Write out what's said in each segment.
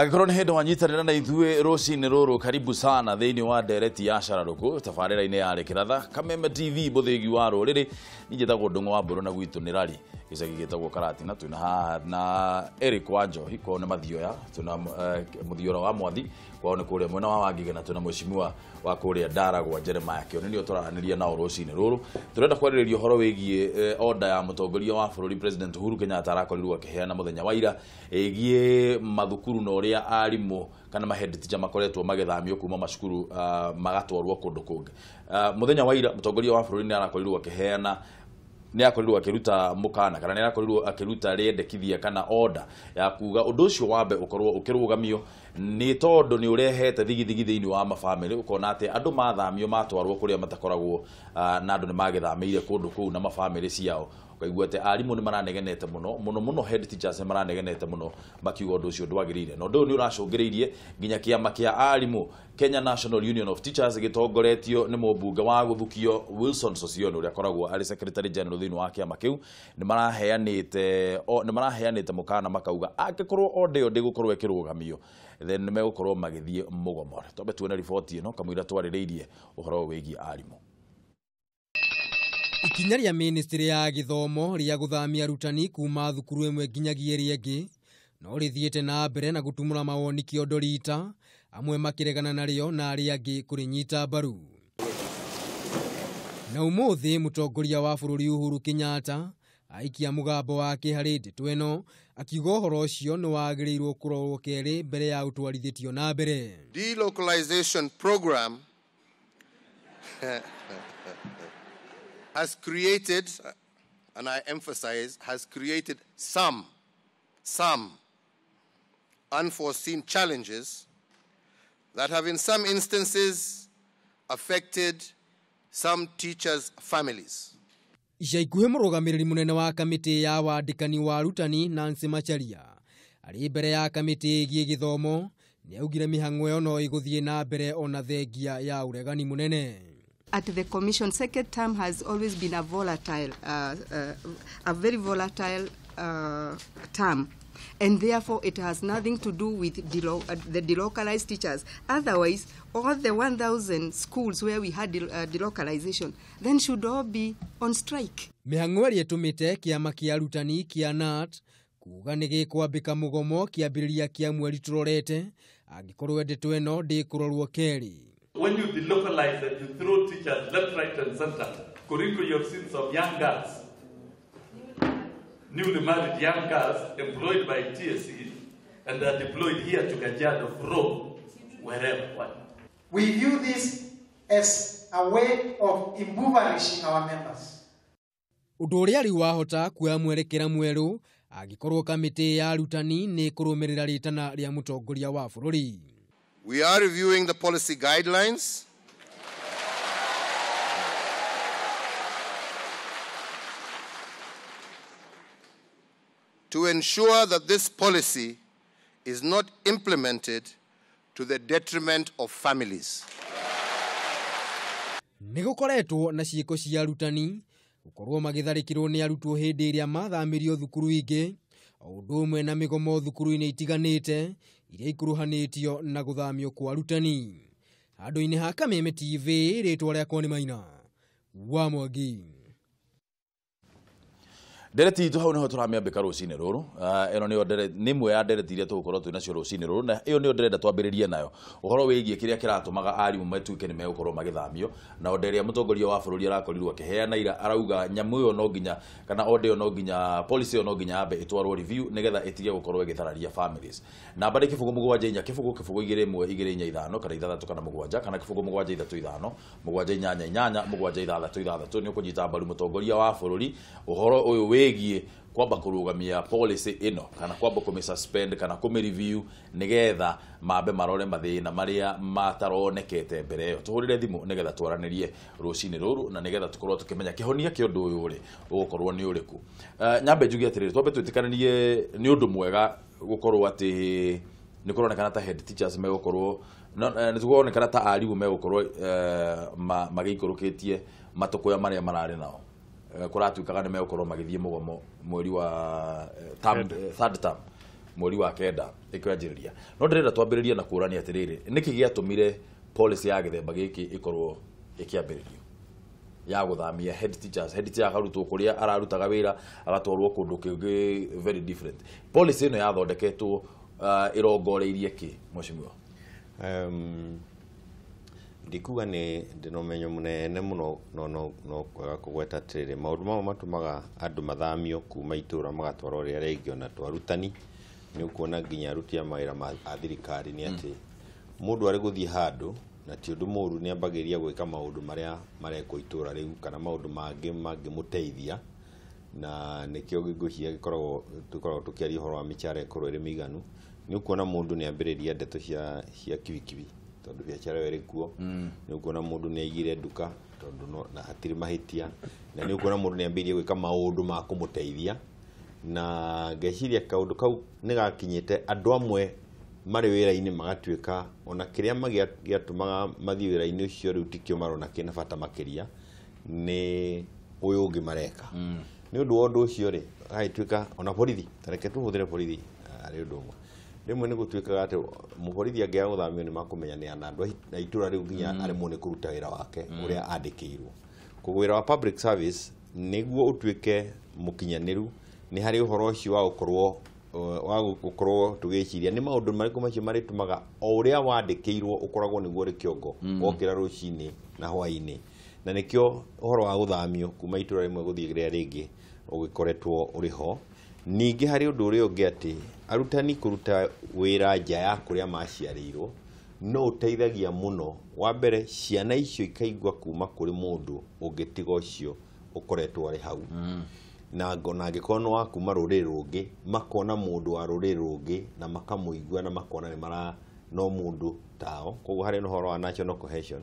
Angĩkorwo nĩ hĩndĩ wanyitanĩra na ithuĩ rũcinĩ rũrũ, karibu sana thĩinĩ wa ndereti ya Cararũkũ tabarĩra-inĩ ya Rĩkĩratha Kameme TV, mũthĩgi wa rũrĩrĩ. Niĩ njĩtagwo Ndũng'ũ wa Mbũrũ na gwitũ nĩ Rari, gĩcagi gĩtagwo Karatina. Twĩna haha na Eric wa Njohi, kwao nĩ Mathioya. Twĩna Mũthiora wa Mwathi, kwao nĩ kũrĩa mwena wa Wangige, na twĩna mheshimiwa wa kũrĩa Ndaragwa Jeremiah Kĩoni. Nĩo tũraranĩria nao rũcinĩ rũrũ. Tũrenda kwarĩrĩria ũhoro wĩgiĩ order ya mũtongoria wa bũrũri President Uhuru Kenyatta arakorirwo akĩheana mũthenya wa ira ĩgiĩ mathukuru na ũrĩa arimũ kana ma head teacher makoretwo magĩthamio kuma macukuru magatwarwo kũndũ kũngĩ. Mũthenya wa ira mũtongoria wa bũrũri nĩ arakorirwo akĩheana, nĩ akorirwo akĩruta mũkana kana nĩ arakorirwo akĩruta rĩendekithia kana order ya kuga ũndũ ũcio wambe ũkorwo ũkĩrũgamio nĩ tondũ nĩ ũrehete thigithigi thĩinĩ wa mabamĩrĩ. Ũkona atĩ andũ mathamio matwarwo kũrĩa matakoragwo na andũ nĩ magĩthamĩire kũndũ kũu na mabamĩrĩ ciao. Ũkaigua atĩ arimũ nĩ maranegenete mũno mũno mũno, head teachers nĩ maranegenete mũno makiuga ũndũ ũcio ndwagĩrĩire, na ũndũ ũyũ nĩ ũracũngĩrĩirie nginya kĩama kĩa arimũ Kenya National Union of Teachers gĩtongoretio nĩ mũmbunge wa gũthukio Wilson Sossion, ũrĩa akoragwo arĩ secretary general thĩinĩ wa kĩama kĩu. Nĩ maraheanĩte mũkana makauga angĩkorwo order ĩyo ndĩgũkorwo ĩkĩrũgamio, then nĩ megũkorwo magĩthiĩ mũgomo. Twambe tuone riboti ĩno kamũira twarĩrĩirie ũhoro wĩgiĩ arimũ. Ikinya rĩa ministry ya gĩthomo rĩa gũthamia arutani kuma thukuru ĩmwe nginyagia ĩrĩa ĩngĩ no rĩthiĩte na mbere na gũtumũra mawoni kĩondo rita, amwe makĩregana narĩo na arĩa angĩ kũrĩnyita mbaru. Na ũmũthĩ mũtongoria wa bũrũri Uhuru Kenyatta aikia mũgambo wake harĩ ndeto ĩno, akiuga ũhoro ũcio nĩ wagĩrĩirwo kũrorwo kerĩ mbere ya ũtwarithĩtio na mbere. Delocalization program has created, and I emphasize, has created some unforeseen challenges that have in some instances affected some teachers' families. Ica ikuhĩ mũrũgamĩrĩri mũnene wa kamĩtĩ ya wandĩkani wa arutani Nancy Macharia arĩ mbere ya kamĩtĩ ĩgiĩ gĩthomo nĩ augire mĩhang'o ĩyo no ĩgũthiĩ na mbere ona thengia ya ũregani mũnene. At the commission, second term has always been a very volatile term. And therefore, it has nothing to do with the delocalized teachers. Otherwise, all the 1,000 schools where we had delocalization then should all be on strike. Mĩhang'o ĩrĩa ĩtũmĩte kĩama kĩa arutani kĩa KNUT kuga nĩ gĩkwambĩka mũgomo kĩambĩrĩria kĩa mweri tũrorete angĩkorwo ndeto ĩno ndĩkũrorwo kerĩ. When you delocalize and you throw teachers left, right, and center, Korinko, you have seen some young girls, newly married young girls employed by TSC, and they are deployed here to Kajiado from wherever. Why? We view this as a way of impoverishing our members. Ũndũ ũrĩa rĩu wahota kuoya mwerekera mwerũ angĩkorwo kamĩtĩ ya arutani nĩ kũrũmĩrĩra rĩtana rĩa mũtongoria wa bũrũri. We are reviewing the policy guidelines to ensure that this policy is not implemented to the detriment of families. Nĩ gũkoretwo na ciĩko cia arutani gũkorwo magĩtharĩkĩrwo nĩ arutwo hĩndĩ ĩrĩa mathamĩrio thukuru ingĩ, o ũndũ ũmwe na mĩgomo thukuru-inĩ itiganĩte iria ikuruhanĩtio na gũthamio kwa arutani. Handũ-inĩ ha Kameme TV, rĩtwa rĩakwa nĩ Maina wa Mwangi. Ndereti itũ hau niho tũramĩambĩka rũcinĩ rũrũ. Ĩno nĩyo nĩ ĩmwe ya ndereti iria tũgũkorwo twĩ nacio rũcinĩ rũrũ, na ĩyo nĩyo ndĩrenda twambĩrĩrie nayo, ũhoro wĩgiĩ kĩrĩa kĩratũmaga arimũ matuĩke nĩ megũkorwo magĩthamio, na order ĩrĩa mũtongoria wa bũrũri arakorirwo akĩheana ira, arauga nyamũ ĩyo no nginya kana order ĩyo no nginya, policy ĩyo no nginya yambe ĩtwarwo review nĩgetha ĩtige gũkorwo ĩgĩthararia families. Namba nĩ 074 0 0 2 1 2 4 5 kana 6 kana 7 kana 0 7 3 5 7 8 8 8 6 6. Nĩ ũkũnyita mbaru mũtongoria wa bũrũri ũhoro ũyũ wĩgiĩ kwamba kũrũgamia policy ĩno kana kwamba kũmĩ suspend kana kũmĩ review nĩgetha mambe marore mathĩna marĩa mataronekete mbere ĩyo. Tũhũrĩre thimũ nĩgetha twaranĩrie rũcinĩ rũrũ na nĩgetha tũkorwo tũkĩmenya kĩhonia kĩa ũndũ ũyũ rĩ ũgũkorwo nĩ ũrĩkũ. Nyambe njuge atĩrĩrĩ, twambe twĩtĩkanĩrie nĩ ũndũ mwega gũkorwo atĩ nĩ kũronekana ta head teachers megũkorwo nĩ kũronekana ta arimũ megũkorwo magĩikũrũkĩtie matũkũya marĩa mararĩ nao. Kũratuĩkaga nĩ megũkorwo magĩthiĩ mũgomo mweri wa term, third term. Mweri wa kenda ĩkĩanjĩrĩria. No ndĩrenda twambĩrĩrie na kũrania atĩrĩrĩ, nĩkĩ gĩatũmire policy ya gĩthemba gĩkĩ ĩkorwo ĩkĩambĩrĩrio ya gũthamia head teachers, head teacher akarutwo kũrĩa ararutaga wĩra agatwarwo kũndũ kũngĩ very different? Policy ĩno yathondeketwo ĩrongoreirie kĩ, mheshimiwa? Ndikuga nĩ ndĩna ũmenyo mũnene mũno, no kwaga kũgweta atĩrĩrĩ, maũndũ mamwe matũmaga andũ mathamio kuma itũra magatwarwo rĩrĩa rĩngĩ, ona to arutani, nĩ ũkuona nginya aruti a mawĩra a thirikari, nĩ atĩ mũndũ arĩ gũthiĩ handũ, na ti ũndũ mũũru, nĩ ambagĩrĩria gwĩka maũndũ marĩa marekwo itũra rĩu kana maũndũ mangĩ mangĩmũteithia. Na nĩkĩo ngwĩciria gĩkoragwo tũkoragwo tũkĩaria ũhoro wa mĩcara ĩkorwo ĩrĩ mĩiganu. Nĩ ũkuona mũndũ nĩ ambĩrĩria ndeto cia kibikibi tondũ biacara ĩyo ĩrĩ kuo. Nĩ ũkuona mũndũ nĩ aigire nduka tondũ no, na hatirĩ mahĩtia. Na nĩ ũkuona mũndũ nĩ ambĩrĩrie gwĩka maũndũ ma kũmũteithia, na ngeciria kaũndũ kau nĩ gakinyĩte andũ amwe marĩ wĩra-inĩ magatuĩka ona kĩrĩa gĩatũmaga mathiĩ wĩra-inĩ ũcio rĩu tikĩo marona kĩna bata makĩria, nĩ ũyũ ũngĩ mareka. Nĩ ũndũ wa ũndũ ũcio rĩ, agagĩtuĩka ona borithi, ta reke tũhũthĩre borithi arĩ ũndũ ũmwe, rĩmwe nĩ gũtuĩkaga atĩ mũborithi angĩaga gũthamio nĩ makũmenya nĩ ana andũ a itũra rĩu nginya aremwo nĩ kũruta wĩra wake ũrĩa andĩkĩirwo. Koguo wĩra wa public service nĩguo ũtuĩke mũkinyanĩru nĩ harĩ ũhoro ũcio wa gũkorwo tũgĩciria nĩ maũndũ marĩkũ macio marĩtũmaga o ũrĩa wandĩkĩirwo ũkoragwo nĩguo ũrĩ kĩongo wokĩra rũcinĩ na hwaĩ-inĩ. Na nĩkĩo ũhoro wa gũthamio kuma itũra rĩmwe gũthiĩ rĩrĩa rĩngĩ ũgĩkoretwo ũrĩ ho. Ningĩ harĩ ũndũ ũrĩa ũngĩ, atĩ arutani kũruta wĩra nja ya kũrĩa maciarĩirwo no ũteithagia mũno. Wa mbere, ciana icio ikaigua kuma kũrĩ mũndũ ũngĩ tiga ũcio ũkoretwo arĩ hau, na na angĩkorwo nĩ wa kuma rũrĩrĩ rũngĩ, makona mũndũ wa rũrĩrĩ rũngĩ na makamũigua na makona nĩ mara no mũndũ tao. Koguo harĩ na ũhoro wa national cohesion.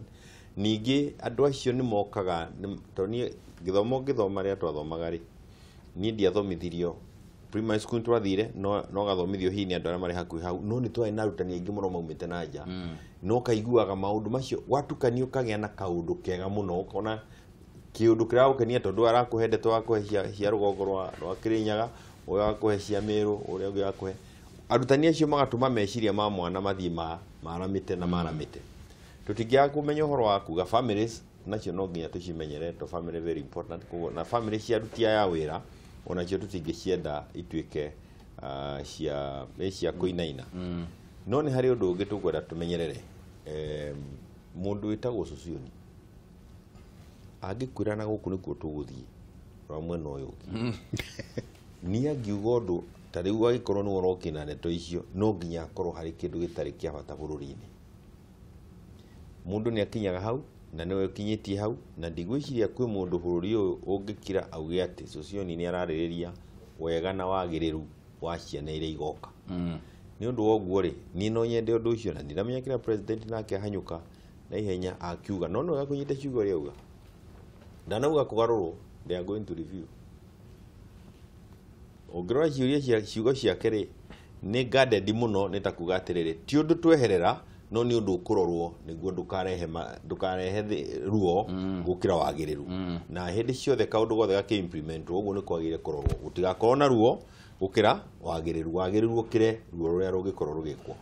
Ningĩ andũ acio nĩ mokaga tondũ niĩ gĩthomo ngĩthoma, rĩrĩa twathomaga rĩ, niĩ ndiathomithirio primary school, twathire no gathomithio hihi nĩ andũ arĩa marĩ hakuhĩ hau, no nĩ twarĩ na arutani aingĩ mũno maumĩte na nja, no kaiguaga maũndũ macio watukanio ũkagĩa na kaũndũ kega mũno, ũkona kĩũndũ kĩragũkenia tondũ arakũhe ndeto akũhe cia rũgongo rwa Kĩrĩnyaga, ũrĩa akũhe cia Mĩrũ, ũrĩa ũngĩ akũhe. Arutani acio magatũma meciria ma mwana mathiĩ maramĩte na maramĩte. Tũtingĩaga kũmenya ũhoro wa kuga families nacio no nginya tũcimenyere to family very important. Koguo na family cia aruti aya a wĩra onacio tũtingĩcienda ituĩke cia nĩ cia kũinaina. No nĩ harĩ ũndũ ũngĩ tũkwenda tũmenyerere. Mũndũ wĩtagwo Sosioni angĩkwĩra na gũkũ nĩkuo tũgũthiĩ rwa mwena ũyũ ũngĩ, niĩ angiuga ũndũ ta rĩu, agĩkorwo nĩwe ũrokĩ na ndeto icio, no nginya akorwo harĩ kĩndũ gĩtarĩ kĩa bata bũrũri-inĩ. Mũndũ nĩ akinyaga hau na nĩwe ũkinyĩtie hau, na ndigwĩciria kwĩ mũndũ bũrũri ũyũ ũngĩkira auge atĩ Sosioni nĩ ararĩrĩria wega na wagĩrĩru wa ciana iria igoka. Nĩ ũndũ wa ũguo rĩ, niĩ no nyende ũndũ ũcio, na ndiramenya kĩrĩa president nake ahanyũka na ihenya akiuga, no nĩwega kũnyita ciugo ũrĩa auga. Ndanauga kũgarũrwo, they are going to review. Ũngĩrora ciũria cia ciugo ciake rĩ, nĩ guarded mũno, nĩ ta kuga atĩrĩrĩ, ti ũndũ tweherera, no nĩ ũndũ ũkũrorwo nĩguo ndũkarehe ruo gũkĩra wagĩrĩru. Na hĩndĩ ciothe kaũndũ gothe gakĩ implement ũguo nĩ kwagĩrĩire kũrorwo gũtigakorwo na ruo gũkĩra wagĩrĩru, wagĩrĩru ũkĩre ruo rũrĩa rũngĩkorwo rũgĩkwo.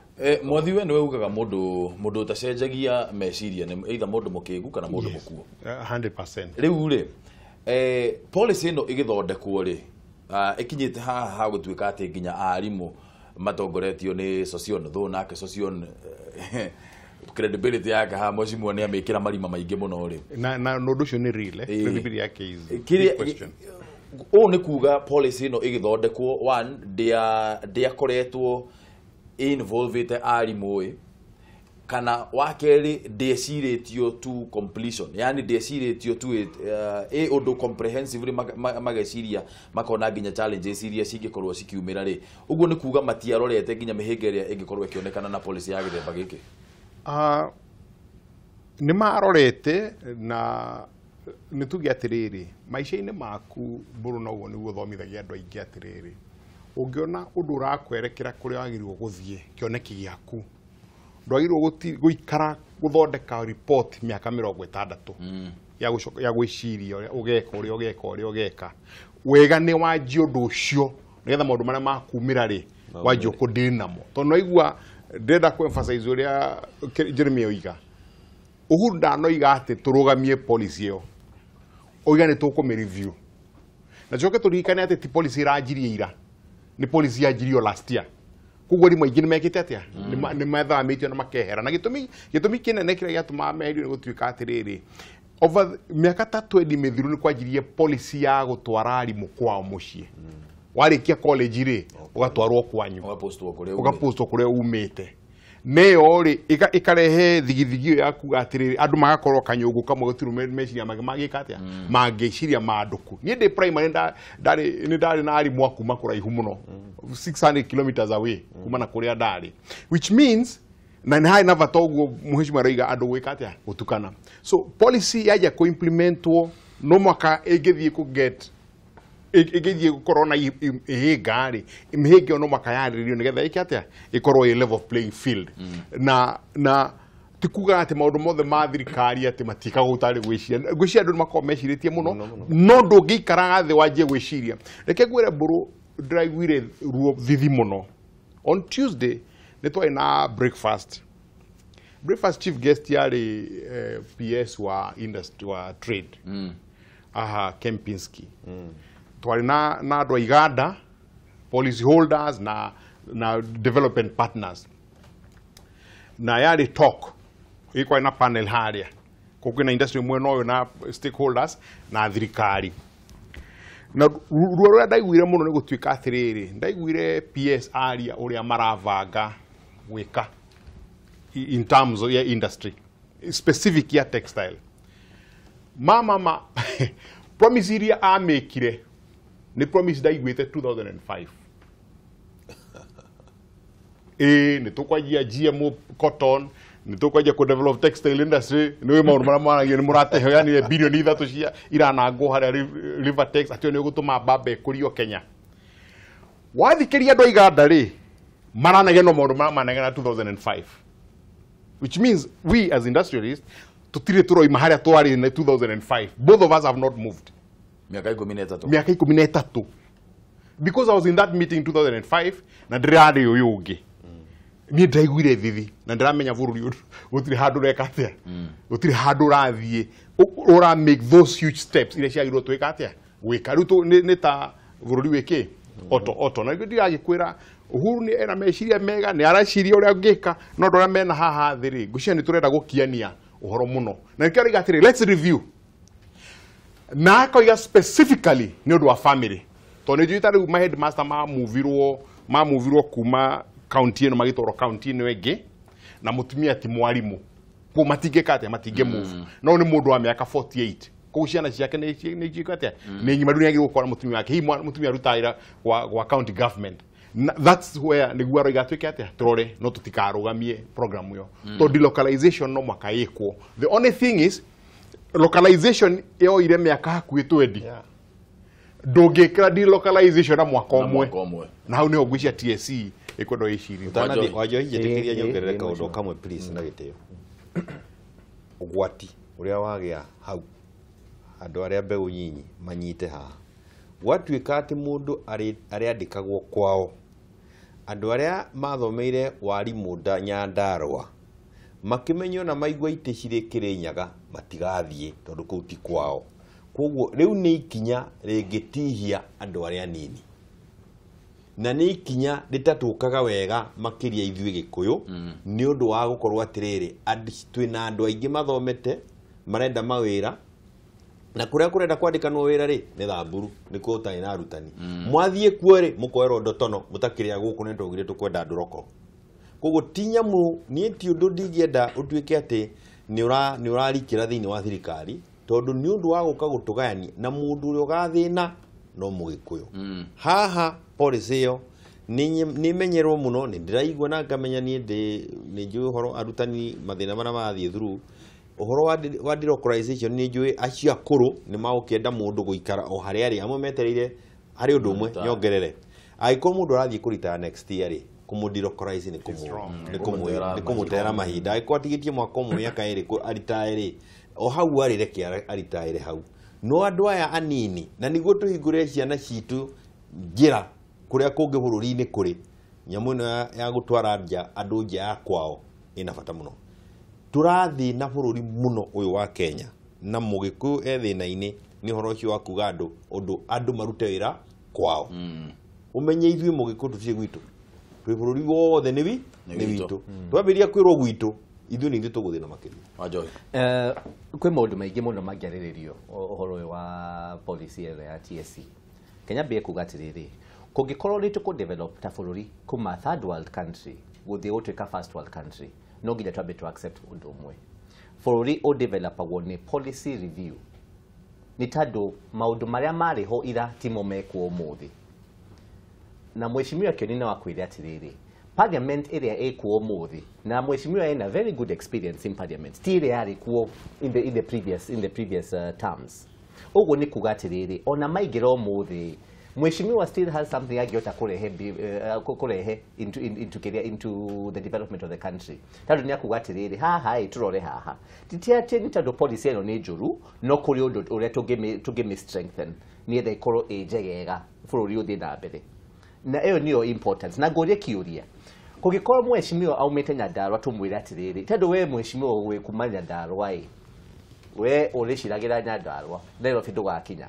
Mwathi, we nĩwe ugaga mũndũ ũtacenjagia meciria nĩ either mũndũ mũkĩgu kana mũndũ mũkuo. 100%. Rĩu rĩ, policy ĩno ĩgĩthondekwo rĩ, ĩkinyĩte haha ha gũtuĩka atĩ nginya arimũ matongoretio nĩ Sosion, though nake Sosion credibility yake haha mheshimiwa nĩ amĩkĩra marima maingĩ mũno rĩ. Na ũndũ ũcio nĩ real, eh? Credibility yake is big Kĩrĩa question. Ũũ nĩ kuga policy ĩno ĩgĩthondekwo, one, ndĩakoretwo involvĩte arimũ ĩ, kana wa kerĩ, ndĩecirĩtio to completion, yani ndĩecirĩtio to it, ĩ ũndũ comprehensively, mageciria makona nginya challenges iria cingĩkorwo cikiumĩra rĩ. Ũguo nĩ kuga matiarorete nginya mĩhĩnga ĩrĩa ĩngĩkorwo ĩkĩonekana na policy ya gĩthemba gĩkĩ. Nĩ marorete, na nĩ tuge atĩrĩrĩ, maica-inĩ maku mbũrũ, noguo nĩguo ũthomithagia andũ aingĩ atĩrĩrĩ, ũngĩona ũndũ ũrakwerekera kũrĩa wagĩrĩirwo gũthiĩ, kĩoneki gĩaku, ndwagĩrĩirwo gũikara gũthondeka report mĩaka 60 ya ya gwĩciria ũrĩa ũgeka, ũrĩa ũgeka, ũrĩa ũgeka wega. Nĩ wanjie ũndũ ũcio nĩgetha maũndũ marĩa makumĩra rĩ, Wanjũkũ ndĩ namo tondũ naigua ndĩrenda kũ emphasize ũrĩa Jeremy oiga. Uhuru ndanoiga atĩ tũrũgamie policy ĩyo, oiga nĩ tũkũmĩ review. Na coke tũririkane atĩ ti policy ĩranjirie ira, nĩ policy yanjirio last year. Koguo arimũ aingĩ nĩ mekĩte atĩa? Nĩ mathamĩtio na makehera. Na gĩtũmi kĩnene kĩrĩa gĩatũmaga meherio nĩ gũtuĩka atĩrĩrĩ, over mĩaka ta 20 mĩthiru nĩ kwanjirie policy ya gũtwara arimũ kwao mũciĩ. Warĩkia college rĩ, ũgatwarwo kwanyu, ũgapostwo kũrĩa umĩte. Neyo rĩ ĩkarehe thigithigi ĩyo ya kuga atĩrĩrĩ, andũ magakorwo kanyũngũ kamwe gũtirĩ meciria mangĩ mangĩka atĩa, mangĩciria mandũku. Niĩ ndĩ primary nĩ ndarĩ na arimũ a kuma kũraihu mũno, 600 kilometers away kuma na kũrĩa ndarĩ, which means na nĩ harĩ na bata ũguo mũhecimiwa aroiga andũ gwĩka atĩa, gũtukana. So policy yanjia kũ-implementwo no mwaka ĩngĩthiĩ kũ get ĩngĩthiĩ gũkorwo na ihĩnga rĩ, mĩhĩnga ĩyo no mwaka yarĩrĩrio nĩgetha ĩke atĩa, ĩkorwo ĩ level playing field. Na ti kuga atĩ maũndũ mothe ma thirikari atĩ matiĩkagwo ũtarĩ gwĩciria. Ngwĩciria andũ nĩ makoragwo mecirĩtie mũno, no ndũngĩikaraga thĩ wanjie gwĩciria. Reke ngwĩre Mbũrũ, ndĩraiguire ruo thithi mũno. On Tuesday nĩ twarĩ na breakfast. Breakfast chief guest yarĩ PS wa industry wa trade, aha Kempinski. Twarĩ na andũ a Iganda, policy holders na development partners. Na yarĩ talk, ĩkwarĩ na panel harĩa. Kwĩna industry mwena ũyũ na stakeholders na thirikari. Na ruo rũrĩa ndaiguire mũno nĩ gũtuĩka atĩrĩrĩ, ndaiguire PS aria ũrĩa marabanga gwĩka in terms of ya industry, specific ya textile. Mama promise iria amĩkire nĩ promise ndaiguĩte 2005. Nĩ tũkwanjia GMO cotton, nĩ tũkwanjia kũ develop textile industry, nĩ maũndũ marĩa mwaragio nĩ mũrateheanire bilioni 3 cia iranangwo harĩa Rivertex, atĩ nĩ ũgũtũma mbamba ĩkũrio Kenya. Wathikĩria andũ a Iganda rĩ, maranegena maũndũ marĩa manegena 2005. Which means we as industrialists tũtirĩ tũroima harĩa twarĩ na 2005. Both of us have not moved. Miaka 13. Miaka 13. Because I was in that meeting in 2005 na ndĩrarĩ ũyũ ũngĩ. Niĩ ndaiguire thithi na ndĩramenya bũrũri gũtirĩ handũ ũreka atĩa, gũtirĩ handũ ũrathiĩ ũra make those huge steps iria ciagĩrĩirwo twĩka atĩa gwĩka. Rĩu nĩ ta bũrũri wĩkĩ oto na nĩkĩo ndiragĩkwĩra Uhuru nĩ ena meciria mega, nĩ araciria ũrĩa angĩka, no andũ arĩa mena haha thĩ rĩ, ngwĩciria nĩ tũrenda gũkiania ũhoro mũno. Na nĩkĩo arauga atĩrĩ, let's review. Na akoiga specifically nĩ ũndũ wa family, tondũ nĩ njũĩ ta rĩu ma headmaster mamuvirwo kuma county ĩno magĩtwarwo county ĩno ĩngĩ, na mũtumia ti mwarimũ, koguo matingĩka atĩa, matingĩ move. No nĩ mũndũ wa mĩaka 48, koguo ciana ciake nĩ ciĩka atĩa, nĩ ng'ima, rĩu nĩ agĩrĩirwo gũkorwo na mũtumia wake. Hihi mũtumia arutaga wĩra gwa county government. That's where nĩguo aroiga tuĩke atĩa, tũrore no tũtikarũgamie program ĩyo, tondũ delocalization no mwaka ĩkwo. The only thing is localization yoire mĩaka hakuhĩ 20. Ndũngĩkĩra delocalization na mwaka ũmwe. Na hau nĩho ngwĩciria TSC ĩkwendwo ĩcirie. Wanjohi, njĩtĩkĩria nyongerere kaũndũ kamwe please na gĩtĩo. Ũgwati ũrĩa wagĩa hau, andũ arĩa mbeũ nyinyi manyite haha, gwatuĩka atĩ mũndũ arĩandĩkagwo kwao, andũ arĩa mathomeire warimũ Nyandarũa makĩmenywo na maigua itĩ cirĩ Kĩrĩnyaga matigathiĩ tondũ kũu ti kwao. Koguo rĩu nĩ ikinya rĩngĩtihia andũ arĩa anini, na nĩ ikinya rĩtatũkaga wega makĩria ithuĩ Gĩkũyũ, nĩ ũndũ wa gũkorwo atĩrĩrĩ, twĩna andũ aingĩ mathomete marenda mawĩra, na kũrĩa kũrenda kwandĩkanwo wĩra rĩ nĩ Thamburu, nĩkuo ũtarĩ na arutani. Mwathiĩ kuo rĩ mũkoerwo ndotono mũtakĩrĩa gũkũ nĩ twaugire tũkwenda andũ roko. Koguo ti nyamũ, niĩ ti ũndũ ndingĩenda ũtuĩke atĩ nĩ ũrarikĩra thĩinĩ wa thirikari, tondũ nĩ ũndũ wa gũka gũtũgayania na mũndũ ũrĩa ũgathĩna no Mũgĩkũyũ. Haha policy ĩyo nĩ menyerwo mũno, nĩ ndĩraigua na ngamenya niĩ nĩ njũĩ ũhoro arutani mathĩna marĩa marathiĩ through. Ũhoro wa delocalization nĩ njũĩ acio akũrũ nĩ magũkĩenda mũndũ gũikara o harĩa arĩ, amwe metereire harĩ ũndũ ũmwe nyongerere, angĩkorwo mũndũ arathiĩ kũritaya next year rĩ, kũmũ delocalize nĩ kũmũtera mahinda. Angĩkorwo atigĩtie mwaka ũmwe mĩaka 2 aritae rĩ, o hau arĩ reke aritaĩre hau. No andũ aya anini, na nĩguo tũhingũrĩre ciana citũ njĩra kũrĩa kũngĩ bũrũri-inĩ kũrĩ, Nyamũ ĩno ya gũtwara nja andũ nja ya kwao ĩna bata mũno. Tũrathiĩ na bũrũri mũno ũyũ wa Kenya na mũgĩkũyũ e thĩna-inĩ nĩ ũhoro ũcio wa kuga andũ ũndũ andũ marute wĩra kwao. Ũmenye ithuĩ mũgĩkũyũ tũtirĩ gwitũ, twĩ bũrũri wothe nĩ witũ. Twambĩrĩria kwĩrwo gwitũ ithuĩ nĩ ithuĩ tũgũthĩna makĩria. Wanjohi. Kwĩ maũndũ maingĩ mũno mangĩarĩrĩrio ũhoro ũyũ wa policy ĩno ya TSC. Kenya mbie kuga atĩrĩrĩ, kũngĩkorwo nĩ tũkũ develop ta bũrũri kuma third world country gũthiĩ gũtuĩka first world country, no nginya twambe to accept ũndũ ũmwe. Bũrũri ũdevelopagwo nĩ policy review, nĩ tondũ maũndũ marĩa marĩ ho ira timo mekuo ũmũthĩ. Na mheshimiwa Kioni no akwĩre atĩrĩrĩ, parliament ĩrĩa ĩkuo ũmũthĩ, na mheshimiwa ena very good experience in parliament, ti ĩrĩa yarĩ kuo in the previous terms. Ũguo nĩ kuga atĩrĩrĩ, ona maingĩra ũmũthĩ, mheshimiwa still has something angĩhota kũrehe into kĩrĩa, into the development of the country. Tondũ nĩ akuga atĩrĩrĩ, haha ĩ tũrore haha, ti atĩ nĩ tondũ policy ĩno nĩ njũru, no kũrĩ ũndũ ũrĩa tũngĩmĩ strengthen nĩgetha ĩkorwo ĩ njegega bũrũri ũthiĩ na mbere. Na ĩyo nĩyo importance. Na ngũrie kĩũria, kũngĩkorwo mheshimiwa aumĩte Nyandarua, tũmwĩre atĩrĩrĩ, tondũ we mheshimiwa wĩ kuma Nyandarua ĩ, we ũrĩciragĩra Nyandarua, Nairobi ndũgakinya.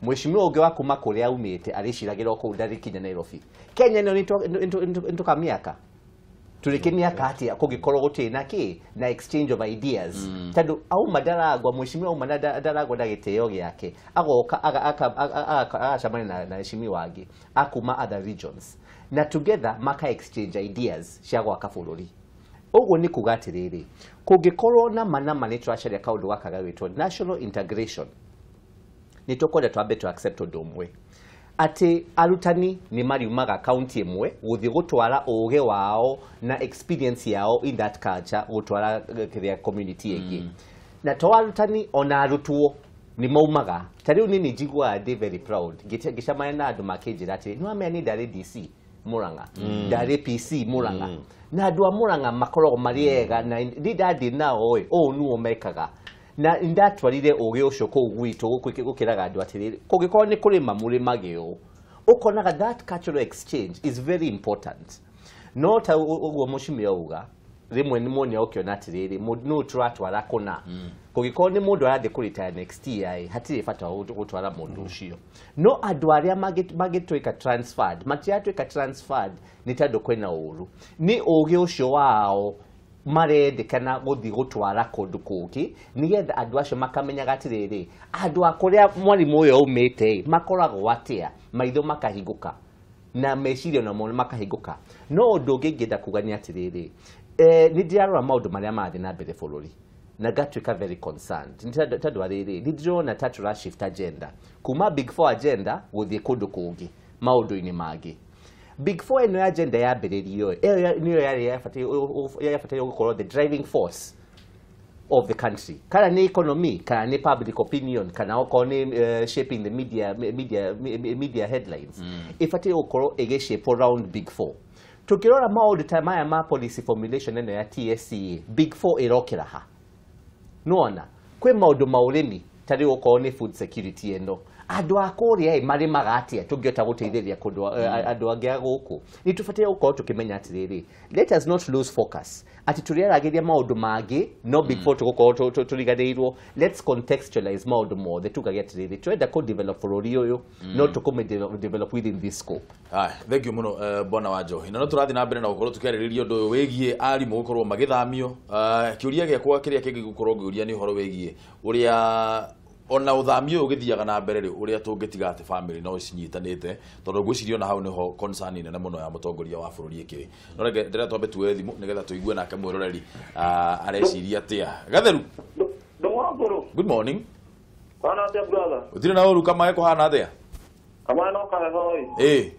Mheshimiwa ũngĩ wa kuma kũrĩa aumĩte arĩciragĩra o kũu, ndarĩkinya Nairobi. Kenya ĩno nĩtũkamĩaka tũrĩkĩmĩaka atĩa kũngĩkorwo gũtirĩ na kĩ na exchange of ideas? Tondũ auma Ndaragwa, mheshimiwa auma na Ndaragwa na gĩtĩo gĩake, agoka agacemania na heshimiwa angĩ akuma other regions, na together maka exchange ideas cia gwaka bũrũri. Ũguo nĩ kuga atĩrĩrĩ, kũngĩkorwo na ma nĩ tũracaria kaũndũ gaka gagwĩtwo national integration, nĩ tũkwenda twambe to accept ũndũ ũmwe, atĩ arutani nĩ mariumaga kaunti ĩmwe gũthiĩ gũtwara ũgĩ wao na experience yao in that culture gũtwara kĩrĩa community ĩngĩ. Na to arutani, ona arutwo nĩ maumaga. Ta rĩu niĩ nĩ njiguaga ndĩ very proud ngĩcemania na andũ makĩnjĩra atĩ nĩ wamenya niĩ ndarĩ DC Murang'a, ndarĩ PC Murang'a, na andũ a Murang'a makoragwo marĩ ega, na ndĩ ndathiĩ nao ĩ ũũ nĩguo mekaga, na ndatwarire ũgĩ ũcio kũu gwitũ gũkĩraga andũ atĩrĩrĩ, kũngĩkorwo nĩ kũrĩma mũrĩmage ũũ. Ũkonaga that cultural exchange is very important. No ta ũguo mũcimia uga, rĩmwe nĩ muone ũkĩona atĩrĩrĩ, nũ tũratwara kũna. Kũngĩkorwo nĩ mũndũ arathiĩ kũretire next year ĩ, hatirĩ bata wa gũtwara mũndũ ũcio. No andũ arĩa mangĩtuĩka transferred, matiratuĩka transferred nĩ tondũ kwĩna ũru, nĩ ũgĩ ũcio wao marendekana gũthiĩ gũtwara kũndũ kũngĩ, nĩgetha andũ acio makamenyaga atĩrĩrĩ, andũ a kũrĩa mwarimũ ũyũ aumĩte ĩ, makoragwo atĩa, maitho makahingũka na meciria namo makahingũka. No ũndũ ũngĩ ingĩenda kuga nĩ atĩrĩrĩ, nĩ ndĩrarora maũndũ marĩa marathiĩ na mbere bũrũri na ngatuĩka very concerned. Nĩ tondũ arĩrĩ, nĩ ndĩrona ta tũra shift agenda kuma Big Four agenda gũthiĩ kũndũ kũngĩ, maũndũ-inĩ mangĩ. Big Four ĩno ya agenda yambĩrĩrio, ĩyo nĩyo yarĩ yabataire gũkorwo the driving force of the country, kana nĩ economy, kana nĩ public opinion, kana okorwo nĩ shaping the media headlines, ĩbataire gũkorwo ĩgĩ around Big Four. Tukĩrora maũndũ ta maya ma policy formulation ĩno ya TSC, Big Four ĩrokĩra ha? Nĩwona kwĩ maũndũ ma ũrĩmi, ta rĩu okorwo nĩ food security ĩno, andũ a kũrĩa ĩ marĩmaga atĩa, tũngĩhota gũteithĩrĩria kũndũ andũ angĩ a gũkũ? Nĩ tũbataire gũkorwo tũkĩmenya atĩrĩrĩ, let us not lose focus atĩ tũrĩaragĩria maũndũ mangĩ no Big Four tũgũkorwo tũriganĩirwo. Let's contextualize maũndũ mothe, tugage atĩrĩrĩ, tũrenda kũ develop bũrũri ũyũ, no tũkũmĩ develop within this scope. Haya, thank you muno, bwana wa Njohi. Na no tũrathiĩ na mbere na gũkorwo tũkĩarĩrĩria ũndũ ũyũ wĩgiĩ arimũ gũkorwo magĩthamio. Kĩũria gĩakwa kĩrĩa kĩngĩ gũkorwo ngĩũria nĩ ũhoro wĩgiĩ ũrĩa ona ũthami ũyũ ũgĩthiaga na mbere rĩ, ũrĩa tũngĩtiga atĩ family no cinyitanĩte, tondũ ngwĩciria ona hau nĩho concern nene mũno ya mũtongoria wa bũrũri ĩkĩrĩ. No reke ndĩrenda twambe tuoe thimũ nĩgetha tũigue nake mwĩroreri areciria atĩa. Gatheru. Ndũng'wa. Good morning. Kwana atĩa, brother? Gũtirĩ na ũru. Kamae kũhana atĩa? Kamae no kaheho ĩ. Ĩ.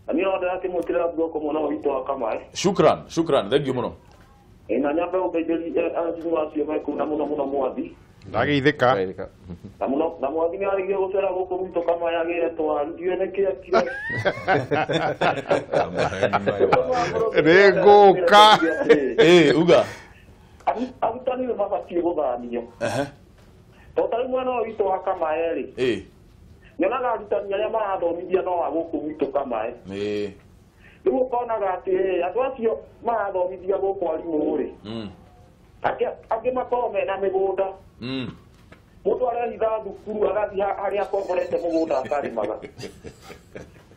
Na niĩ no ndĩrakĩmwĩkĩrĩra guoko mwena witũ wa Kamae. Shukran, shukran, thank you mũno. Ĩ, na nyambe gũteithĩria arimũ acio mekũu, na mũno mũno Mwathi. Ndageithĩka. Na mũno na Mwathi nĩ arĩgire gũcera gũkũ gwitũ Kamae agĩre twaru, ndiũĩ nĩkĩ ekire. Nĩngũka. Ĩ, uga. Arutani nĩ mabatiĩ gũthamio. Tondũ ta rĩu mwena ũyũ witũ wa Kamae rĩ, nyonaga arutani arĩa marathomithia no a gũkũ gwitũ Kamae. Rĩu ũkonaga atĩ andũ acio marathomithia gũkũ arimũ rĩ, angĩ makorwo mena mĩgũnda. Mũndũ arehitha thukuru agathiĩ harĩa akomborete mũgũnda akarĩmaga.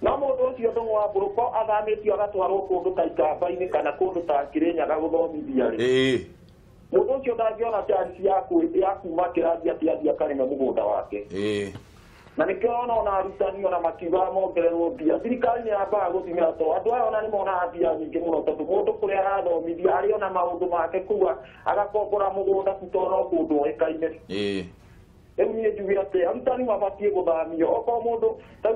No mũndũ ũcio Ndũng'ũ wa Mbũrũ ko athamĩtio agatwarwo kũndũ ta Ikamba-inĩ kana kũndũ ta Kĩrĩnyaga gũthomithia rĩ, mũndũ ũcio ndangĩona chance ya kuma kĩrathi atĩ athiĩ akarĩme mũgũnda wake. Na nĩkĩo ona arutani ona makiugaga mongererwo mbia, thirikari nĩ yambaga gũthimĩra tondũ andũ aya ona nĩ monaga mbia nyingĩ mũno, tondũ mũndũ kũrĩa arathomithia arĩ ona maũndũ make kũu agakombora mũgũnda tu tondũ no kũndũ oĩkaine. Rĩu niĩ njuge atĩ arutani mabatiĩ gũthamio, okorwo mũndũ ta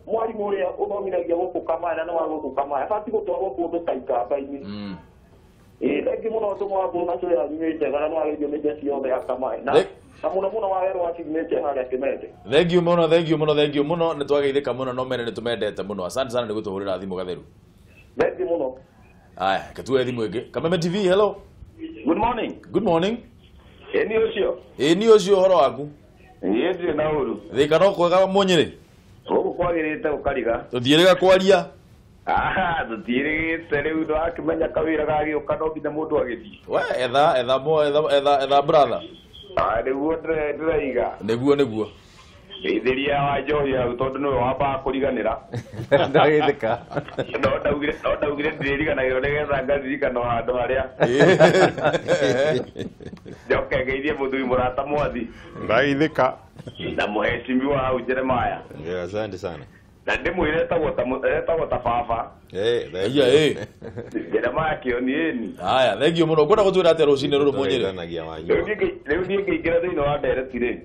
mwarimũ ũrĩa ũthomithagia gũkũ Kamaya na nĩ wa gũkũ Kamaya abatiĩ gũtwarwo kũndũ ta Ikamba-inĩ. Thengiũ mũno Ndũng'ũ wa Mbũrũ na show yanyu nĩ njega na nĩwagĩrĩirio nĩ njeci yothe ya Kamaya na mũno mũno wa werũ wa signature harĩa Kĩmende. Thengiũ mũno, thengiũ mũno, thengiũ mũno, nĩ twageithĩka mũno no mene nĩ tũmendete mũno. Asante sana nĩ gũtũhũrĩra thimũ gatheru. Thengiũ mũno. Aya, gatuoe thimũ ĩngĩ. Kameme TV, hello. Good morning. Good morning. Ĩ ũcio. Ĩ ni ũcio ũhoro waku? Niĩ ndirĩ na ũru. Thĩka no kwega Mũnyĩrĩ. Gũkũ kwagĩrĩte gũkariga. Tũthiĩrĩga kwaria. Tũtiĩrĩgĩte rĩu ndũrakĩmenya kawĩra gagĩũka no nginya mũndũ agĩthiĩ. We etha etha mo etha etha etha brother. Nĩguo ndĩraiga. Nĩguo nĩguo. Geithĩria wa njohi hau tondũ nĩwe wambaga kũriganĩra. Ndageithĩka. No ndaugire ndĩrĩriganagĩrwo nĩgetha ngaririkana handũ harĩa. Njoke ngeithie mũthuri mũrata Mwathi. Ndageithĩka. Na mũhecimiwa hau Jeremiah. Asante sana. Na ndĩmwĩre etagwo ta baba. Jeremiah Kĩoni ĩni. Haya, thengiũ mũno. Ngwenda gũtwĩra atĩa rũcinĩ rũrũ Mũnyĩrĩ? Rĩu niĩ ngĩingĩra thĩinĩ wa ndereti rĩ,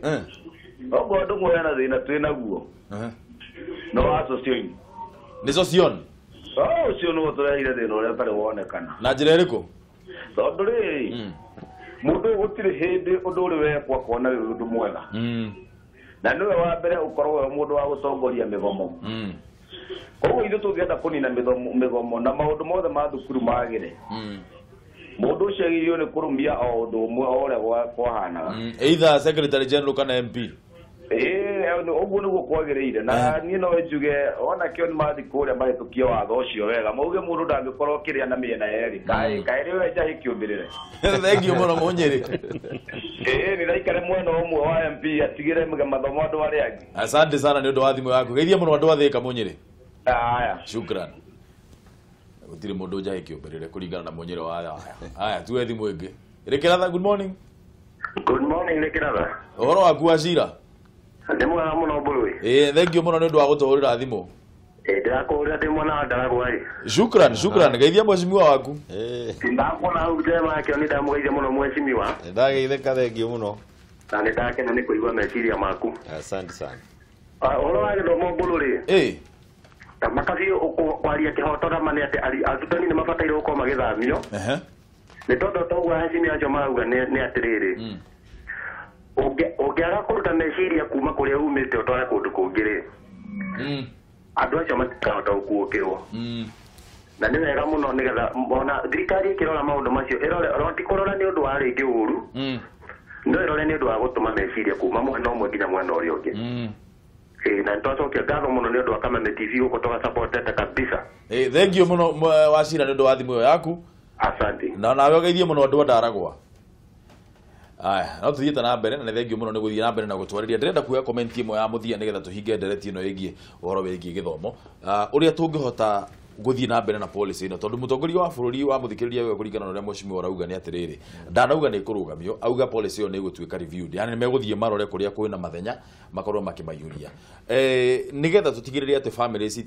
okorwo Ndũng'ũ hena thĩna twĩ naguo no wa Sosion. Nĩ Sosion? Ũcio nĩguo tũrehire thĩna ũrĩa ũtarĩ wonekana. Na njĩra ĩrĩkũ? Tondũ rĩrĩ, mũndũ ũyũ gũtirĩ hĩndĩ ũndũ ũrĩ wekwo akona wĩ ũndũ mwega. Na nĩwe wa mbere ũkorwo wĩ mũndũ wa gũtongoria mĩgomo. Koguo ithuĩ tũngĩenda kũnina mĩgomo na maũndũ mothe ma thukuru magĩre, mũndũ ũcio agĩrĩirwo nĩ kũrũmia o ũndũ ũmwe o ũrĩa kwahanaga. Either secretary general kana MP. Ũguo nĩguo kwagĩrĩire. Na niĩ no njuge ona kĩo nĩ mathiĩ kũrĩa mahĩtũkie watho ũcio wega, mauge mũndũ ndangĩkorwo kĩrĩa na mĩena yerĩ. Kaĩ rĩwe njahĩ kĩũmbĩrĩre. Thengiũ mũno Mũnyĩrĩ. Nĩ ndaikare mwena ũmwe wa MP atigĩre mathomo andũ arĩa angĩ. Asante sana nĩ ũndũ wa thimũ yaku. Geithia mũno andũ a Thĩka Mũnyĩrĩ. Haya. Shukran. Gũtirĩ mũndũ njahĩ kĩũmbĩrĩre kũringana na Mũnyĩrĩ wa haya. Haya, tuoe thimũ ĩngĩ. Rĩkĩratha, good morning. Good morning Rĩkĩratha. Ũhoro waku wa cira? Nĩ mwega mũno Mbũrũ. Thengiũ mũno nĩ ũndũ wa gũtũhũrĩra thimũ. Ndĩrakũhũrĩra ndĩ mwena wa Ndaragwa ĩ. Shukran, shukran. Geithia mheshimiwa waku. Ndakuona hau Jeremiah Kĩoni, ndamũgeithia mũno mheshimiwa. Ndageithĩka, thengiũ mũno. Na nĩ ndakena nĩ kũigua meciria maku. Asante sana. Ũhoro wa gĩthomo Mbũrũ rĩ, makabiũ kwaria kĩhoto na ma nĩ atĩ arutani nĩ mabataire gũkorwo magĩthamio. Nĩ tondũ toguo ahecimi acio marauga nĩ atĩrĩrĩ, ũngĩaga kũruta meciria kuma kũrĩa umĩte ũtware kũndũ kũngĩ rĩ, andũ acio matikahota gũkuũkĩrwo. Na nĩ wega mũno nĩgetha ona thirikari ĩkĩrora maũndũ macio ĩrore ti kũrora nĩ ũndũ wa rĩngĩ ũru, no ĩrore nĩ ũndũ wa gũtũma meciria kuma mwena ũmwe nginya mwena ũrĩa ũngĩ. Na nĩtwacokia ngatho mũno nĩ ũndũ wa Kameme TV gũkũ tũgacapotete kabisa. Thengiũ mũno Wacira nĩ ũndũ wa thimũ ĩyo yaku. Asante. Na nawe ũgeithie mũno andũ a Ndaragwa. Aya, no tuthiĩte na mbere na nĩ thengiũ mũno nĩ gũthiĩ na mbere na gũtwarĩria. Ndĩrenda kuoya comment ĩmwe ya mũthia nĩgetha tũhinge ndereti ĩno ĩgiĩ ũhoro wĩgiĩ gĩthomo. Ũrĩa tũngĩhota gũthiĩ na mbere na policy ĩno, tondũ mũtongoria wa bũrũri wa mũthikĩrĩria wega kũringana na ũrĩa mheshimiwa arauga nĩ atĩrĩrĩ, ndanauga nĩ ĩkũrũgamio, auga policy ĩyo nĩ ĩgũtuĩka reviewed, yani nĩ megũthiĩ marore kũrĩa kwĩna mathenya makorwo makĩmaiyũria, nĩgetha tũtigĩrĩre atĩ families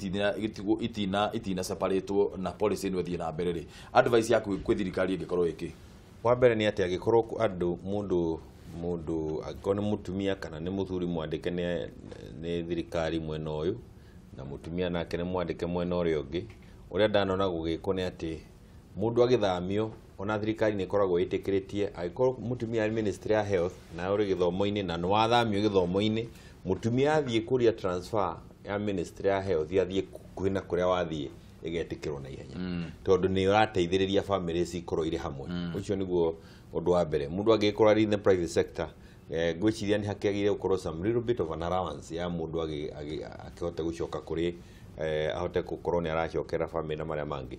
itina separatwo na policy ĩno ĩthiĩ na mbere rĩ, advice yaku kwĩ thirikari ĩngĩkorwo ĩkĩ? Wa mbere nĩ atĩ angĩkorwo andũ mũndũ angĩkorwo nĩ mũtumia kana nĩ mũthuri mwandĩke nĩ thirikari mwena ũyũ na mũtumia nake nĩ mwandĩke mwena ũrĩa ũngĩ. Ũrĩa ndanona gũgĩkwo nĩ atĩ mũndũ agĩthamio ona thirikari nĩ ĩkoragwo ĩtĩkĩrĩtie, angĩkorwo mũtumia arĩ ministry ya health na ũrĩ gĩthomo-inĩ na nĩwathamio gĩthomo-inĩ, mũtumia athiĩ kũria transfer ya ministry ya health athiĩ kuhĩ na kũrĩa wathiĩ ĩgetĩkĩrwo na ihenya, tondũ nĩ ũrateithĩrĩria family cikorwo irĩ hamwe. Ũcio nĩguo ũndũ wa mbere. Mũndũ angĩkorwo arĩ in the private sector, ngwĩciria nĩ hakĩagĩrĩire gũkorwo some little bit of an allowance ya mũndũ akĩhota gũcoka kũrĩ Ahote gũkorwo nĩ aracokera famĩlĩ na marĩa mangĩ,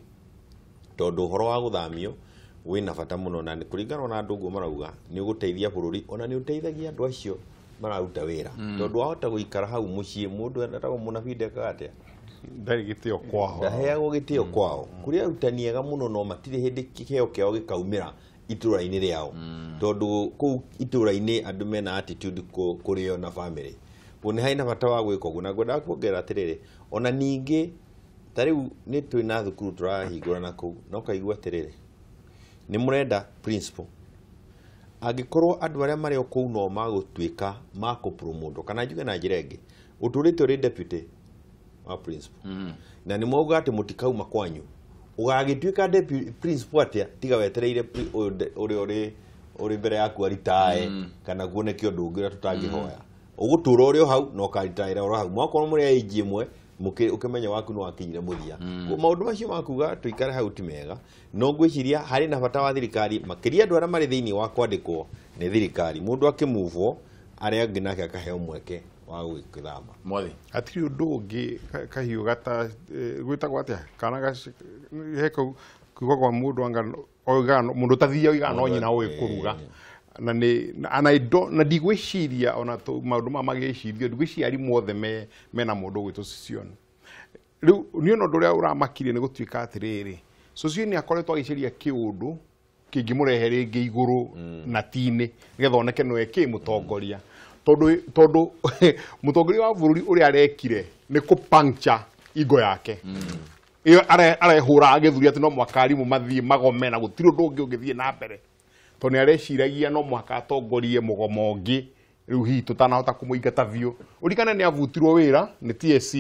tondũ ũhoro wa gũthamio wĩna bata mũno, na kũringana na andũ ũguo marauga nĩ ũgũteithia bũrũri, ona nĩ ũteithagia andũ acio mararuta wĩra, tondũ wahota gũikara hau mũciĩ mũndũ etagwo mũnabii ndekaga atĩa, ndarĩ gĩtĩo kwao, ndaheagwo gĩtĩo kwao. Kũrĩ arutani ega mũno no matirĩ hĩndĩ kĩheo kĩao gĩkaumĩra itũra-inĩ rĩao, tondũ kũu itũra-inĩ andũ mena attitude kũrĩo na famĩlĩ. Nĩ harĩ na bata wa gwĩka ũguo, na ngwendaga kuongerera atĩrĩrĩ, ona ningĩ ta rĩu nĩ twĩ na thukuru tũrahingũra na kũu, na ũkaigua atĩrĩrĩ, nĩ mũrenda principal, angĩkorwo andũ arĩa marĩ o kũu no magũtuĩka ma kũpromote, kana njuge na njĩra ĩngĩ, ũtũrĩte ũrĩ deputy wa principal, na nĩ mwauga atĩ mũtikauma kwanyu, ũgagĩtuĩka deputy principal atĩa tiga wetereire ũrĩa ũrĩ mbere yaku aritae, kana kuoneke ũndũ ũngĩ ũrĩa tũtangĩhoya, ũgũtũra ũrĩ o hau na ũkaritaĩra oro hau, mwakorwo mũrĩ a age ĩmwe ũkĩmenya waku nĩ wakinyire mũthia. Maũndũ macio makuga tũikare hau ti mega, no ngwĩciria harĩ na bata wa thirikari makĩria andũ arĩa marĩ thĩinĩ wa kwandĩkwo nĩ thirikari, mũndũ akĩmuvwo arĩa angĩ nake akaheo mweke wa gwĩthama. Mwathi, hatirĩ ũndũ ũngĩ kahiũ gata gwĩtagwo atĩa, kana he kiugo kwa mũndũ anga oigaga mũndũ ũtathiaga oigaga no nyina ũĩ kũruga, na nĩ na ndigwĩciria ona maũndũ maya magĩcirio, ndigwĩciria arimũ othe mena mũndũ ũgwĩtwo Sossion. Rĩu niĩ ona ũndũ ũrĩa ũramakirie nĩ gũtuĩka atĩrĩrĩ, Sossion nĩ akoretwo agĩcaria kĩũndũ kĩngĩmũrehe rĩngĩ igũrũ na tinĩ nĩgetha oneke nĩwe kĩ mũtongoria, tondũ mũtongoria wa bũrũri ũrĩa arekire nĩ kũ-puncture ingo yake ĩyo arehũra agĩthuria atĩ no mũhaka arimũ mathiĩ magome na gũtirĩ ũndũ ũngĩ ũngĩthiĩ na mbere, tondũ nĩ areciragia no mũhaka atongorie mũgomo ũngĩ rĩu hihi tũtanahota kũmũingata biũ. Ũririkane nĩ abutirwo wĩra nĩ TSC,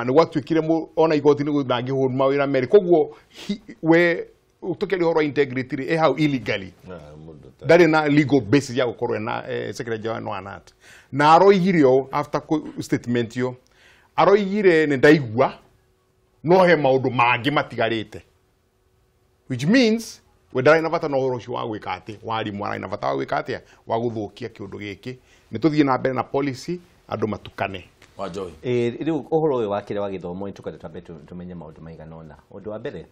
nĩ gwatuĩkire ona igoti nĩ ndangĩhũrwo mawĩra merĩ, koguo we tũkĩaria ũhoro wa integrity rĩ, ĩ hau illegally, ndarĩ na legal basis ya gũkorwo ena secretary general wa KNUT. Na aroigire ũũ after statement ĩyo, aroigire nĩ ndaigua no he maũndũ mangĩ matigarĩte, which means we ndarĩ na bata na ũhoro ũcio wa gwĩka atĩ warimũ ararĩ na bata wa gwĩka atĩa wa gũthũkia kĩũndũ gĩkĩ. Nĩ tũthiĩ na mbere na policy andũ matukane. Rĩu ũhoro ũyũ wa kĩrĩa wa gĩthomo nĩ tũkwenda twambe tũmenye maũndũ maigana ũna. Ũndũ wa mbere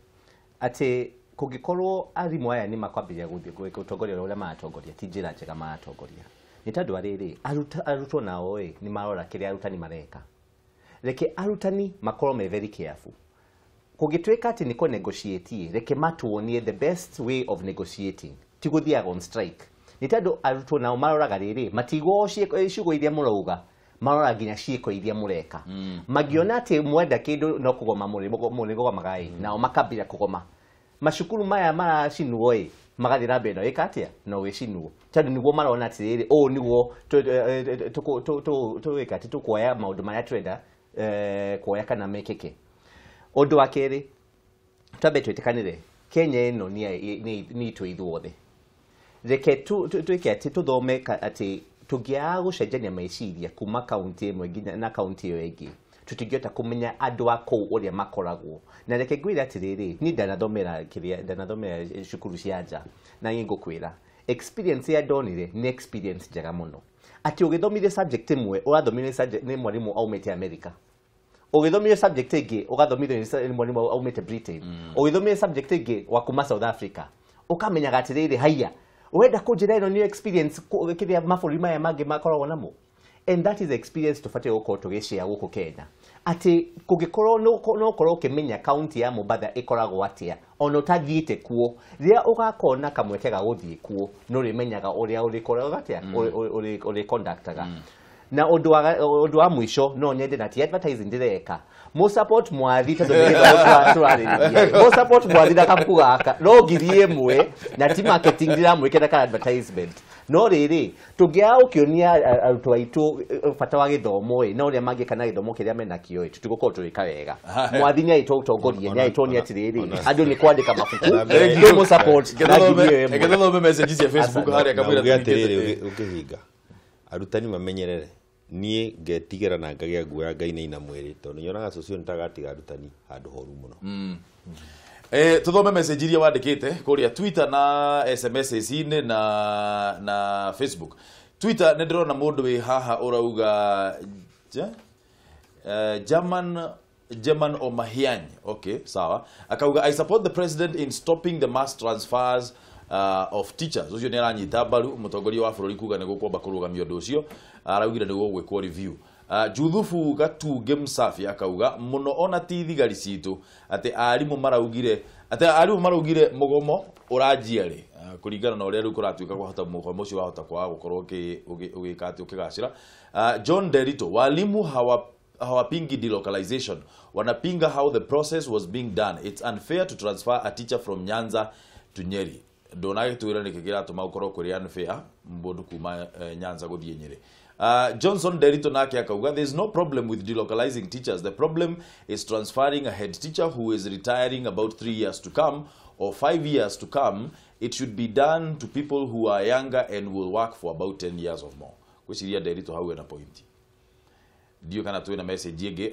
atĩ kũngĩkorwo arimũ aya nĩ makwambĩrĩria gũthiĩ gũtongoria ũrĩa maratongoria, ti njĩra njega maratongoria, nĩ tondũ rĩrĩ arutwo nao ĩ nĩ marora kĩrĩa arutani mareka. Reke arutani makorwo me very careful. Kũngĩtuĩka atĩ nĩ kũ negotiate, reke matuonie the best way of negotiating, ti gũthiaga on strike, nĩ tondũ arutwo nao maroraga rĩrĩ matigwo ciugo iria mũrauga, marora nginya ciĩko iria mũreka. Mangĩona atĩ mwenda kĩndũ no kũgoma mũrĩgomagaĩ, nao makambĩrĩria kũgoma. Macukuru maya maracinwo ĩ magathiĩ na mbere na wĩka atĩa no wĩcinwo, tondũ nĩguo marona atĩrĩrĩ ũũ nĩguo tũgwĩka atĩ tũkuoya maũndũ marĩa twenda kuoya kana mekĩke. Ũndũ wa kerĩ, twambe twĩtĩkanĩre Kenya ĩno nĩ itũ ithuothe. Reke twĩke atĩ tũthome atĩ tũngĩaga gũcenjania meciria kuma kaunti ĩmwe nginya na kaunti ĩyo ĩngĩ, tũtingĩhota kũmenya andũ a kũu ũrĩa makoragwo. Na reke ngwĩre atĩrĩrĩ, niĩ ndanathomera kĩrĩa ndanathomera cukuru cia nja, na niĩ ngũkwĩra experience ĩrĩa ndonire nĩ experience njega mũno, atĩ ũgĩthomithio subject ĩmwe ũrathomithio nĩ mwarimũ aumĩte America, ũgĩthomithio subject ĩngĩ ũgathomithio nĩ mwarimũ aumĩte Britain, ũgĩthomithio subject ĩngĩ wa kuma South Africa, ũkamenyaga atĩrĩrĩ haiya wenda kũnjĩra ĩno nĩ experience kĩrĩa mabũrũri maya mangĩ makoragwo namo. And that is the experience tũbatiĩ gũkorwo tũgĩshare gũkũ Kenya, atĩ kũngĩkorwo no ũkorwo ũkĩmenya kaunti ya Mombatha ĩkoragwo atĩa ona ũtathiĩte kuo, rĩrĩa ũgakorwo na kamweke ga gũthiĩ kuo nĩ ũrĩmenyaga ũrĩa ũrĩkoragwo atĩa ũrĩconductaga. Na ũndũ wa mũico no nyende na ti advertising ndĩreka, mo support mwathi tondũ nĩ gĩthomo tũrarĩrĩria, mo support mwathi na kabuku gaka no 1,000 na ti marketing ndĩramwĩkĩra ka advertisement. No rĩrĩ tũngĩaga gũkĩonia arutwo aitũ bata wa gĩthomo ĩ na ũrĩa mangĩka na gĩthomo kĩrĩa menakĩo ĩ, tũtigũkorwo tũgĩka wega. Mwathi nĩ agĩtũtongoria, nĩ agĩtuonia atĩrĩrĩ andũ nĩ kwandĩka mabuku tũmũ support na 1,000. Reke tũthome message cia Facebook harĩa kamũira atĩrĩrĩ ũkĩhinga arutani mamenyerere niĩ ngetigĩra na ngagĩa guoya ngainaina mwĩrĩ tondũ nyonaga cũcũ nĩtagatiga arutani handũ horu mũno. Tuthome message iria wandĩkĩte kũrĩa Twitter na SMS-inĩ na Facebook. Twitter nĩ ndĩrona mũndũ wĩ haha ũrauga German Omahiany, okay, sawa, akauga I support the president in stopping the mass transfers of teachers. Ucio ni aranyita mbaru mutongoria wa bururi kuga ni gukwamba kurugamia undu ucio, araugire ni gugwikwo review. Juthufu Gatunge Msafi akauga muno ona ti thigari citu ati arimu maraugire mugomo uranjia ri, kuringana na uria riu kuratuika kwahota mugomo ucio wahota kwaga gukorwo ugika ati ukigacira. John Derito, walimu hawapingi delocalization, wanapinga how the process was being done. It's unfair to transfer a teacher from Nyanza to Nyeri. Ndonagitwira niki kiratuma ukorwo kuri unfair mundu kuma Nyanza guthie Nyeri. Johnson Derito nake akauga there is no problem with delocalizing teachers. The problem is transferring a head teacher who is retiring about 3 years to come or 5 years to come. It should be done to people who are younger and will work for about 10 years or more. Gwiciria Derito hau ena point. Ndio kana tuwe na message ingi.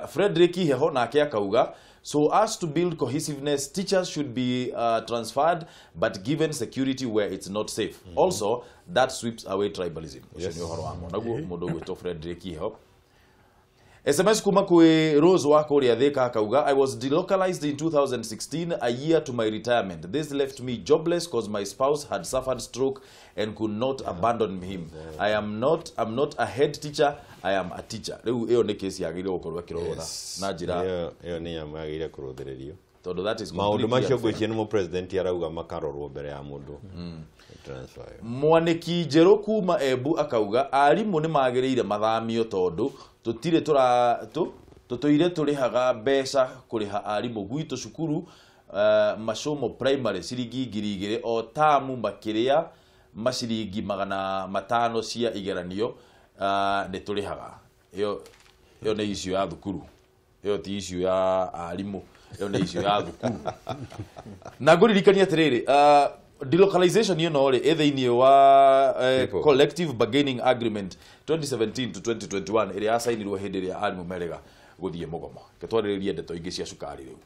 Frederick Heho nake akauga so as to build cohesiveness, teachers should be transferred but given security where it's not safe. Also that sweeps away tribalism. Ucio ni uhoro wa naguo mundu gwitwo Frederick Heho. SMS kuma kwi Rose wa kuria Thika akauga I was delocalized in 2016, a year to my retirement. This left me jobless cause my spouse had suffered stroke and could not abandon him. I'm not a head teacher, I am a teacher. Riu iyo ni case yagirire gukorwo ikirorwo na njira iyo ni nyamũ yagĩrĩire kũrũthĩrĩrio, tondu that is maũndũ macio ngwĩciria nĩmo president arauga makarorwo mbere ya mũndũ transfer. Mwaniki Njerũ kuma Embu akauga arimũ nĩ magĩrĩire mathamio tondu tutire tutoire turihaga mbeca kuriha arimũ gwitũ cukuru, macomo primary ciringi 2,000 o tamu makiria maciringi 500 cia igeranio, nĩ turihaga. Iyo nĩ issue ya thukuru, iyo ti issue ya arimũ, iyo nĩ issue ya thukuru. Na ngũririkania atĩrĩrĩ, delocalization ĩno rĩ ĩ thĩinĩ wa Collective Bargaining Agreement 2017 to 2021 ĩrĩa yacainirwo hĩndĩ ĩrĩa arimũ merega gũthiĩ mũgomo. Ke twarĩrĩrie ndeto ingĩ cia cukari rĩu.